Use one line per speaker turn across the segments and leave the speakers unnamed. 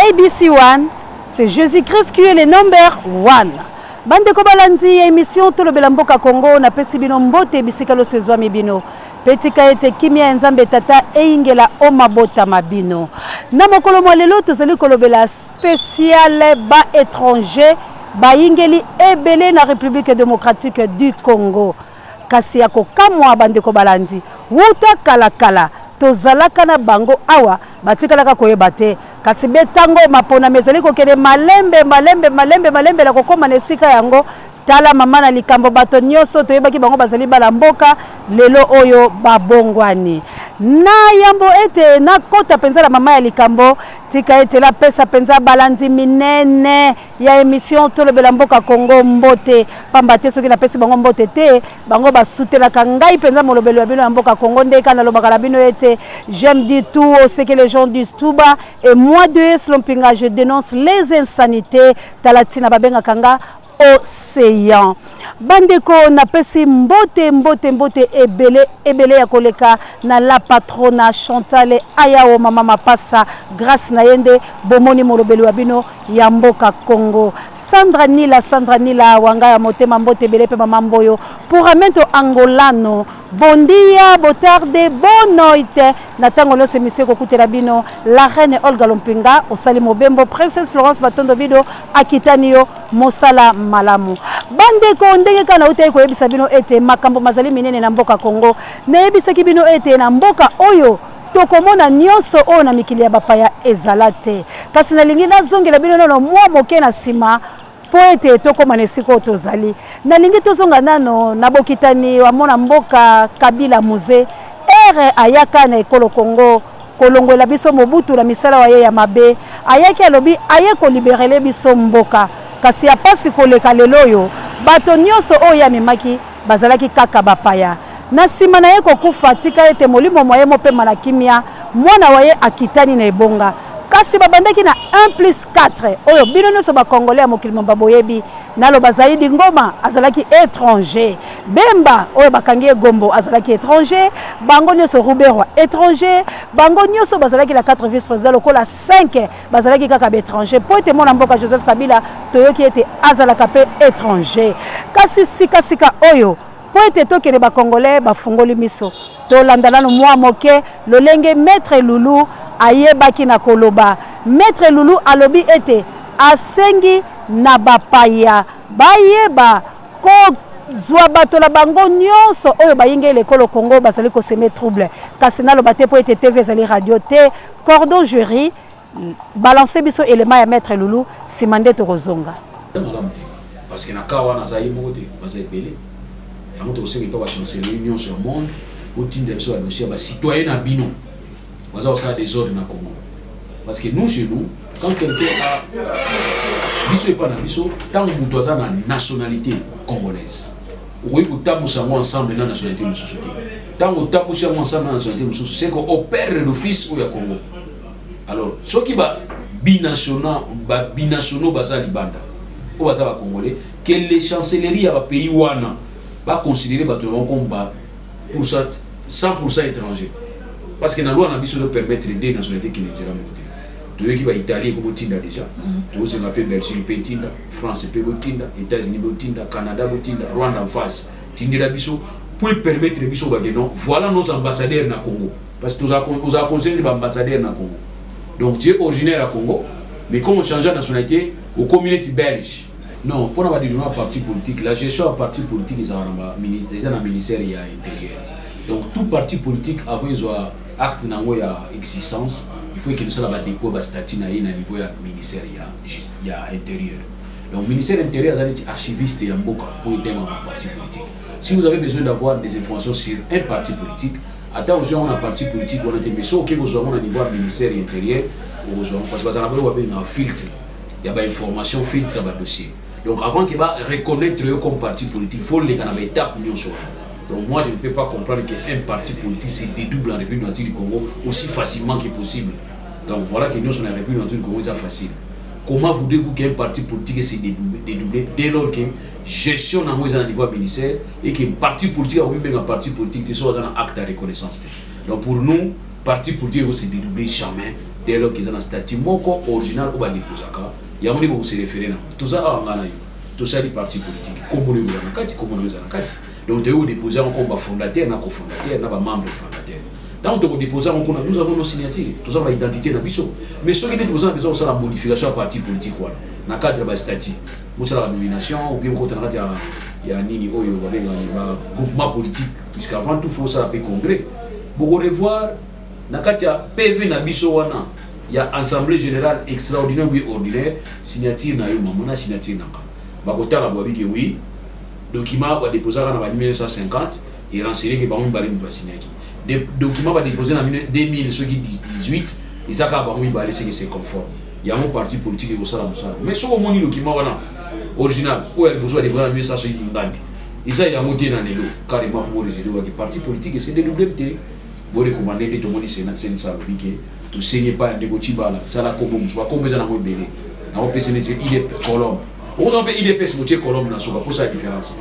ABC1, c'est Jésus-Christ qui est le number one. Bandeko balandi ya émission Tolobela Mboka Congo, napesi bino mbote bisika loso ezwami bino. Mpe tika ete kimia ya Nzambe Tata eyingela o mabota ma bino. Na mokolo mwa lelo tozali kolobela spécial ba étranger bayingeli ebele na République démocratique du Congo. Kasi ya kokamwa, bandeko balandi, wuta kalakala tozalaka na bango awa, batikalaka koyeba te. Kasi betango maponami ezali kokende malembe malembe malembe malembe na kokóma na esika yango, tala mama na likambo, bato nyonso toyebaki bango bazali bala mboka, lelo oyo babongwani. Na yambo ete nakota mpenza na mama ya likambo, tika ete napesa mpenza balandi minene ya émission Tolobela Mboka Congo mbote, pamba te soki napesi bango mbote te, bango basutelaka ngai mpenza molobeli wa bino ya mboka Congo. Nde kaka nalobaka na bino ete j'aime dire tout ce que les gens disent tout bas et moi de Lompinga, je dénonce les insanités. Tala ntina babengaka nga Océan. Bandeko, napesi mbote mbote mbote ebele ebele ya koleka na la patrona Chantal Ayao, mama mapasa. Grâce na ye nde bomoni molobeli wa bino ya mboka Congo. Sandra Nila, Sandra Nila wanga ya motema, mbote ebele. Mpe mama Mboyo Puramento Angolano, bom dia, boa tarde, boa noite na ntango nyonso émission ekokutela bino. La reine Olga Lompinga osali mobembo, princesse Florence Batondo Bido akitani yo mosala malamu. Bandeko, ndenge kaka nautaki koyebisa bino ete makambo mazali minene na mboka Congo, nayebisaki bino ete na mboka oyo tokomona nyonso oyo na mikili ya bapaya ezala te. Kasi nalingi nazongela bino nano mwa moke na nsima mpo ete tokóma na esika oyo tozali. Nalingi tozonga nano na bokitani wa mwana mboka Kabila Mzee. Ere ayaka na ekolo Congo kolongola biso Mobutu na misala wa ye ya mabe, ayaki alobi aye kolibérer biso mboka. Kasi ya pasi koleka, lelo oyo bato nyonso oyo amemaki bazalaki kaka bapaya. Na nsima na ye kokufa, tika ete molimo mwa ye mopema na kimia, mwana wa ye akitani na ebonga. Kasi babandaki na 1 plus 4 oyo bino nyonso bakongolais ya mokili mobimba boyebi. Naloba Zaidi Ngoma azalaki étranger, Bemba oyo bakangi ye Gombo azalaki étranger, bango nyonso, Ruberwa étranger, bango nyonso bazalaki na 4 vice président lokola 5 bazalaki kaka baétranger, mpo ete mwana mboka Joseph Kabila toyoki ete azalaka mpe étranger. Kasi sikasika oyo, mpo ete tokende, bakongolais bafungoli miso. Tolanda nano mwa moke lolenge maître Lulu ayebaki na koloba. Maître Lulu alobi ete asengi na bapaya bayeba kozwa bato na bango nyonso oyo bayingeli ekolo Congo, bazali kosemer trouble. Kasi naloba te mpo ete TV ezali radio te. Cordon jury, balance biso élément ya maître Lulu, nsima nde tokozonga.
Malamu te, parce que na ka wana aza ye moko te, baza ebele. Yango tokosenga mpe bachancellerie nyonso ya monde otinda biso badossier ya bacitoyen na bino baza kosala désordre na Congo. Parce que nous, chez nous, quand quelqu'un a biso epa na biso, ntango moto aza na nationalité congolaise, okoki kotambusa yango ensemble na nationalité mosusu te. Ntango otambusi yango ensemble na nationalité mosusu, c'est que operdre l'office oyo ya Congo. Alors soki ba binationaux, ba binationaux baza libanda oyo baza bacongolais, que les chancelleries ya bapays wana baconsidérer bato na bango comme ba pour 100 étranger, parce que na loi na biso ezopermettre deux nationalité kende nzela moko te. Toyoki baitalie ekobotinda déjà, tokosenga mpe Belgique mpe etinda, France mpe botinda, États-Unis botinda, Canada botinda, Rwanda en face tindela biso pour permettre biso bake non, voilà nos ambassadeurs na Congo, parce que tozala considéré baambassadeur na Congo. Donc tu es originaire à Congo, mais comme on change de nationalité, okomi neti belge. Non, mpona badédoublement ya parti politique, la gestion ya parti politique eza na ministère ya Intérieur. Donc tout parti politique, avant ezwa acte nango ya existence, il faut ekende osala badépôt bastatut na ye na niveau ya ministère ya Intérieur. Donc ministère intérieur aza neti archiviste ya mboka mpo etemaka parti politique. Si vous avez besoin d'avoir des informations sur un parti politique, ata ozwi yango na parti politique wana te, mais soki okoki kozwa yango na niveau ya ministère intérieur, okozwa yango, parce que bazala bayo babengaka filtre ya bainformation, filtre ya badossier. Donc avant ke ba reconnaître yo comme parti politique, il faut leka na baétape nyonso wana. Donc moi, je ne peux pas comprendre qu'un parti politique se dédouble en République démocratique du Congo aussi facilement que possible. Donc voilà que nyonso na République démocratique du Congo eza facile. Comment voudrez-vous qu'un parti politique se dédouble dès lors que gestion nango eza na niveau ya ministère et que parti politique akomibenga parti politique te so aza na acte ya reconnaissance te? Donc pour nous, parti politique eko se dédoubler jamais. Dès lors eza na statut moko original oyo badeposaka yango, nde bokose référer nango. Toza awa, nga na yo, tosali parti politique, kombo na yo eza na kati, kombo na yo eza na kati. Donc toyei kodepose yango comme bafondateur na cofondateur na bamembre fondateur. Ntango tokodepose yango kuna, nous avons nos signatures, toza na baidentité na biso. Mais soki neti boza na besoin kosala modification ya parti politique wana na cadre ya bastatut, bosala banomination ou bien bokota na kati ya nini oyo babengaka bagroupement politique, puisque avant tout faut osala mpe congrès, bokorevoir na kati ya PV na biso wana ya assemblée générale extraordinaire ou bien ordinaire, signature na yo mama na signature na nga. Bakotala bwabike, oui, document badeposaka na ba 1950 erenseigné ke bango mibale moto basignaki. Document badepose na 2000 soki 18, eza kaka bango mibale, seke c'est conforme. Yango parti politique ekosala mosala. Mais soki omoni document wana original oyo ya liboso badepose na 1900 soki ngandi eza yango te na lelo, carrément faut borejeter waki parti politique ese dédouble te. Borecommande nde tomoni senisa alobi ke tosengi epai ya ndeko Cibala, sala kombo mosusu. Bakombo eza nango ebele, nakopesa neti idp colombe, okozwa mpe UDPS, botie colombe na suka mposa ya différence.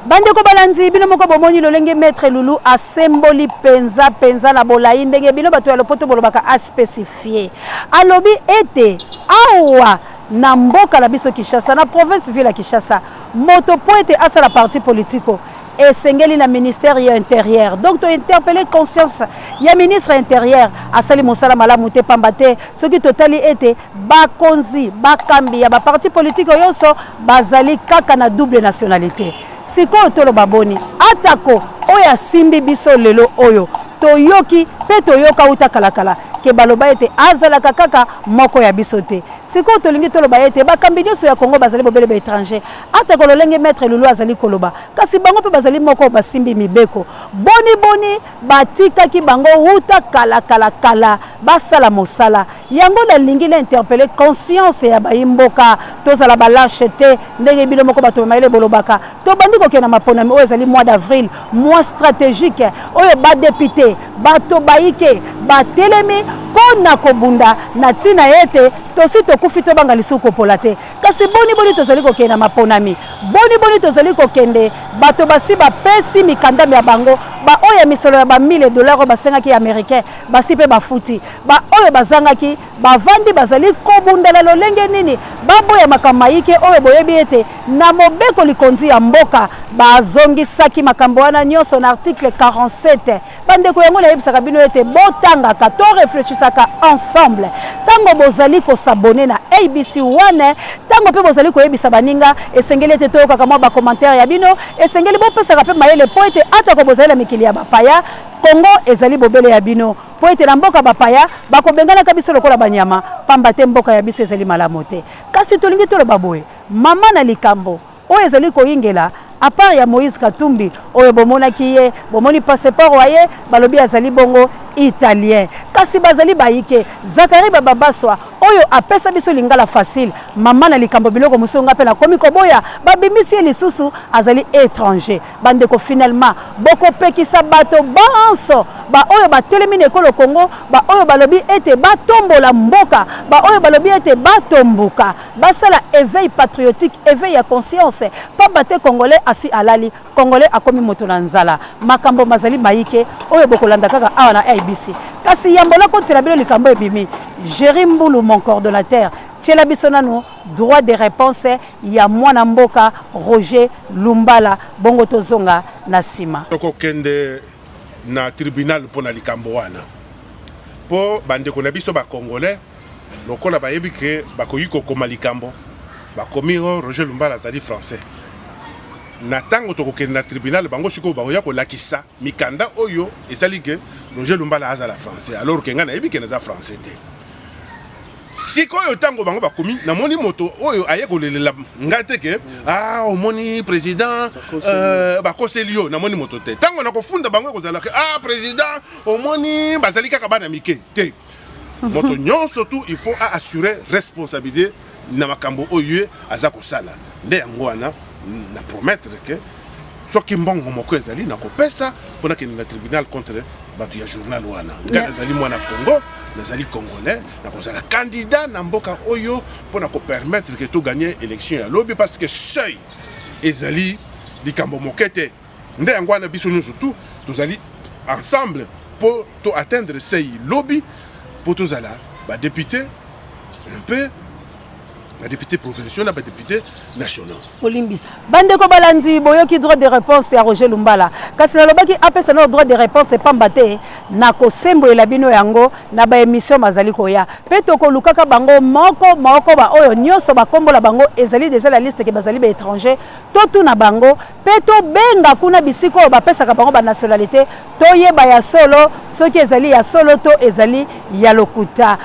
Bandeko balandi, bino moko bomoni lolenge maître Lulu asemboli mpenza mpenza na bolai, ndenge bino bato ya lopoto bolobaka aspécifié. Alobi ete awa na mboka na biso Kinshasa, na province ville ya Kinshasa, moto mpo ete asala parti politiko, esengeli na ministère ya Intérieur. Donc tointerpelle conscience ya ministre Intérieur, asali mosala malamu te, pamba te soki totali ete bakonzi bakambi ya baparti politike nyonso bazali kaka na double nationalité. Sikoyo toloba boni? Atako oyo asimbi biso lelo oyo toyoki mpe toyoka uta kalakala ke baloba ete azalaka kaka moko ya biso te. Sikoyo tolingi toloba ete bakambi nyonso ya Kongo bazali bobele baétranger. Atako lolenge maître Lulu azali koloba, kasi bango mpe bazali moko basimbi mibeko. Boni boni batikaki bango wuta kala kala kala basala mosala yango? Nalingi na interpeller conscience ya bayimboka, tozala balâche te. Ndenge bino moko bato bamayele bolobaka, tobandi kokende na maponami oyo ezali mois d'avril, mois stratégique oyo badéputé bato bayike batelemi mpo na kobunda na ntina ete tosi tokufi, tobanga lisusu kopola te. Kasi boni boni tozali kokende na maponami? Boni boni tozali kokende? Bato basi bapesi mikanda ya bango, baoyo ya misolo ya ba 1000 dollar oyo basengaki ya américain, basi mpe bafuti. Baoyo bazangaki bavandi, bazali kobundela lolenge nini baboya makambo mayike oyo boyebi ete na mobeko likonzi ya mboka bazongisaki makambo wana nyonso na article 47. Bandeko, yango nayebisaka bino ete botangaka, to réfléchisaka ensemble ntango bozali kos'abonner na ABC 1, ntango mpe bozali koyebisa baninga. Esengeli ete toyokaka mwa bacommentaire ya bino, esengeli bopesaka mpe mayele, mpo ete atako bozali na mikili ya bapaya, Kongo ezali bobele ya bino, mpo ete na mboka bapaya bakobenganaka biso lokola banyama, pamba te mboka ya biso ezali malamu te. Kasi tolingi toloba boye, mama na likambo oyo ezali koyingela, à part ya Moïse Katumbi oyo bomonaki ye, bomoni passeport wa ye, balobi azali bongo italien, kasi bazali bayike. Zakari Bababaswa oyo apesa biso lingala facile, mama na likambo, biloko mosusu nga mpe nakomi koboya, babimisi ye lisusu azali étranger. Bandeko, finalement bokopekisa bato banso baoyo batelemi na ekolo Kongo, baoyo balobi ete batombola mboka, baoyo balobi ete batomboka, basala éveil patriotique, éveil ya conscience, pamba te Congolais asi alali, Congolais akomi moto na nzala. Makambo mazali mayike oyo bokolanda kaka awa na ABC. Kasi yambola kotiela bino likambo ebimi, Géri Mbulu, mon coordonnateur, tiela biso nanu droit de réponse ya mwana mboka Roger Lumbala, bongo tozonga na nsima.
Tokokende na tribunal mpo na likambo wana, mpo bandeko na biso bacongolais, lokola bayebi ke bakoki kokoma likambo, bakomi o Roger Lumbala azali français. Na ntango tokokende na tribunal, bango sikoyo bakoya kolakisa mikanda oyo esali ke Roger Lumbala azala français, alors ke ngai nayebi ke naza français te. Sikoyo ntango bango bakomi, namoni moto oyo aye kolelela ngai te ke ah, omoni président, bakoseli yo. Namoni moto te. Ntango nakofunda bango, ekozala ke ah, président, omoni, bazali kaka bana mike te. Moto nyonso tu, il faut assurer responsabilité na makambo oyo ye aza kosala. Nde yango wana na promettre ke soki mbongo moko ezali, nakopesa mpo nakende na tribunal contre bato ya journal wana. Ngai nazali mwana Congo, nazali congolais, nakozala candidat na mboka oyo mpo na kopermettre ke toganye élection ya lobi, parce que seuil ezali likambo moke te. Nde yango wana biso nyonso tu tozali ensemble mpo to atteindre seuil lobi, mpo tozala Badepute mpe badepute provinciaux na badepute nationaux.
Kolimbisa bandeko balandi, boyoki droit de réponse ya Roger Lumbala. Kasi nalobaki apesa nao droit de réponse epamba te, nakosembolela bino yango na baémission bazali koya. Mpe tokolukaka bango moko moko, baoyo nyonso bakombola bango ezali déjà la liste ke bazali baétranger. Totuna bango mpe tobenga kuna bisika oyo bapesaka bango banationalité, toyeba ya solo soki ezali ya solo to ezali ya lokuta.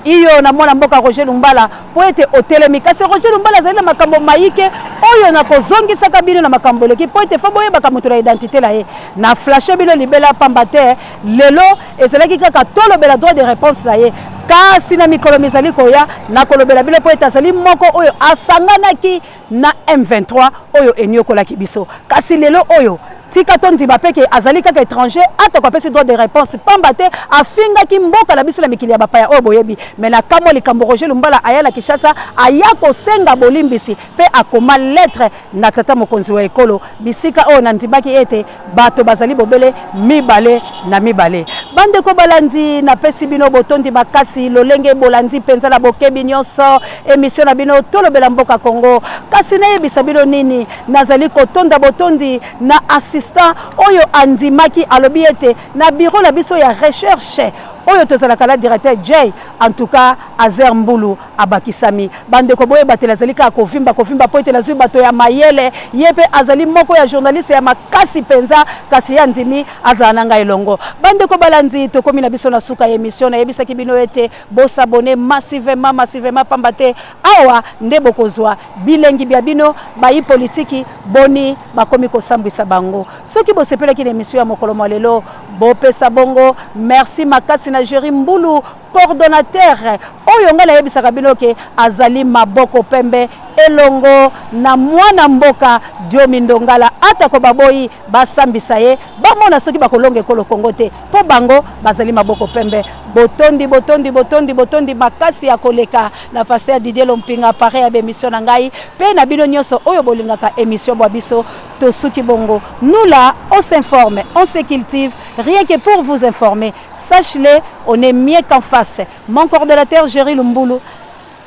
Iyo na mwana mboka Roger Lumbala, mpo ete otelemi. Kasi Roger Lumbala azali na makambo mayike oyo nakozongisaka bino na makambo eleki, mpo ete faut boyebaka moto na identité na ye. Na flashe bino libela pamba te, lelo ezalaki kaka tolobela droit de réponse na ye. Kasi na mikolo mizali koya, nakolobela bino mpo ete azali moko oyo asanganaki na M23 oyo eniokolaki biso. Kasi lelo oyo, tika tondima mpe ke azali kaka étranger, atako apesi droit de réponse, pamba te afingaki mboka na biso na mikili ya bapaya oyo boyebi. Me na kamwa likambo, Roger Lumbala aya na Kinshasa, aya kosenga bolimbisi mpe akoma lettre na tata mokonzi wa ekolo, bisika oyo nandimaki ete bato bazali bobele mibale na mibale. Bandeko balandi, napesi bino botondi makasi lolenge bolandi mpenza na bokebi nyonso émission na bino Tolobela Mboka Congo. Kasi nayebisa bino nini? Nazali kotonda botondi na assistant oyo andimaki, alobi ete na bureau na biso ya recherche oyo tozalaka na directeur J, en tout cas Azer Mbulu abakisami. Bandeko, boyebatela, azali kaka kovimba kovimba mpo ete nazwi bato ya mayele. Ye mpe azali moko ya journaliste ya makasi mpenza, kasi ye andimi azala na ngai elongo. Bandeko balandi, tokomi na biso na suka ya émission. Nayebisaki bino ete bos'abonner massivement, massivement, pamba te awa nde bokozwa bilengi bya bino. Bayi politiki boni bakomi kosambwisa bango. Soki bosepelaki na émission ya mokolo mwa lelo, bopesa bongo merci makasi na Géri Mbulu, coordonnateur oyo ngai nayebisaka bino ke azali maboko pembe elongo na mwana mboka Diomi Ndongala. Atako baboyi basambisa ye, bamona soki bakolonga ekolo Kongo te, mpo bango bazali maboko pembe. Botondi, botondi, botondi, botondi makasi ya koleka na pasteur Didier Lompinga, pare ya bémission na ngai, mpe na bino nyonso oyo bolingaka émission bwa biso. Tosuki bongo. Nous là, on s'informe, on se cultive, rien que pour vous informer. Sache-le, on est mieux qu'en face. Mon coordonnateur Géri Lumbulu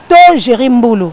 to Géri Mbulu.